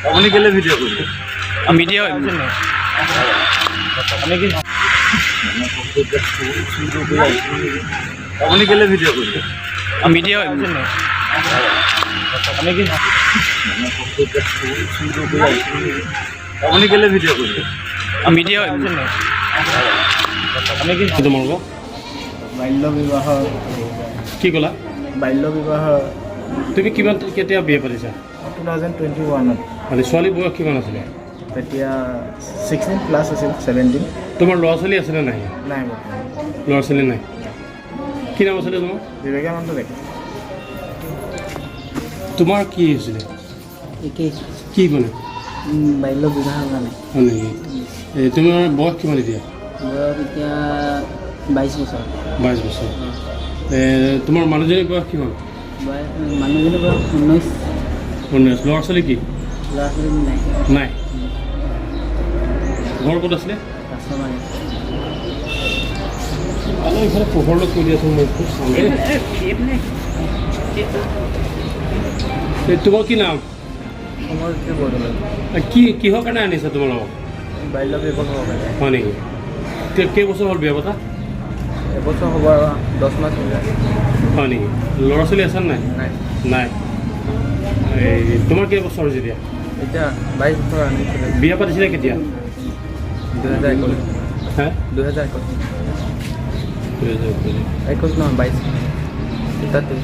আপুনি কেলে ভিডিঅ' কৰিছে? মিডিয়া। আপুনি কি আপুনি কেলে ভিডিঅ' কৰিছে? মিডিয়া। আপুনি কি আপুনি কেলে ভিডিঅ' কৰিছে? মিডিয়া। আপুনি কি তোমালোকক বাল্য বিবাহ। কি ক'লা? বাল্য বিবাহ। তুমি কিমান, কেতিয়া বিয়া পাতিছা? 2021ত। মানে ছোৱালী বয়স কিমান আছিলে? তেতিয়া 16 প্লাছ আছিল, 17। তোমাৰ ল'ৰা ছোৱালী আছেনে নাই? নাই বৰ্তমান। ল'ৰা ছোৱালী নাই। কি নাম আছিলে তোমাৰ? বিবেকানন্দ ডেকা। তোমাৰ কি হৈছিলে? একেই। কি মানে? বাল্য বিবাহৰ কাৰণে। হয় নেকি? এই তোমাৰ বয়স কিমান এতিয়া? বয়স এতিয়া 22 বছৰ। 22 বছৰ। তোমাৰ মানুহজনীৰ বয়স কিমান? বয়স, মানুহজনীৰ বয়স 19। 19। ল'ৰা ছোৱালী কি? ল'ৰা ছোৱালী নাই। নাই। ঘৰ ক'ত আছিলে? কাছমাৰী। অলপ ইফালে পোহৰলৈ কৈ দিয়াচোন, মই খুব চাম দেই। এই তোমাৰ কি নাম? সমৰজ্যোতি বৰদলৈ। কি কিহৰ কাৰণে আনিছা তোমালোকক? বাল্য বিবাহৰ কাৰণে। হয় নেকি? কেইবছৰ হ'ল বিয়া পতা? এবছৰ হ'ব আৰু 10 মাহ হৈ যায়। হয় নেকি? ল'ৰা ছোৱালী আছে নাই? নাই। নাই। এই তোমাৰ কেইবছৰ হৈছে এতিয়া? এতিয়া 22 বছৰ আনিছিলে। বিয়া পাতিছিলে কেতিয়া? 2021। হে? 2021। 2021। 21 নহয়, 22, তাতে।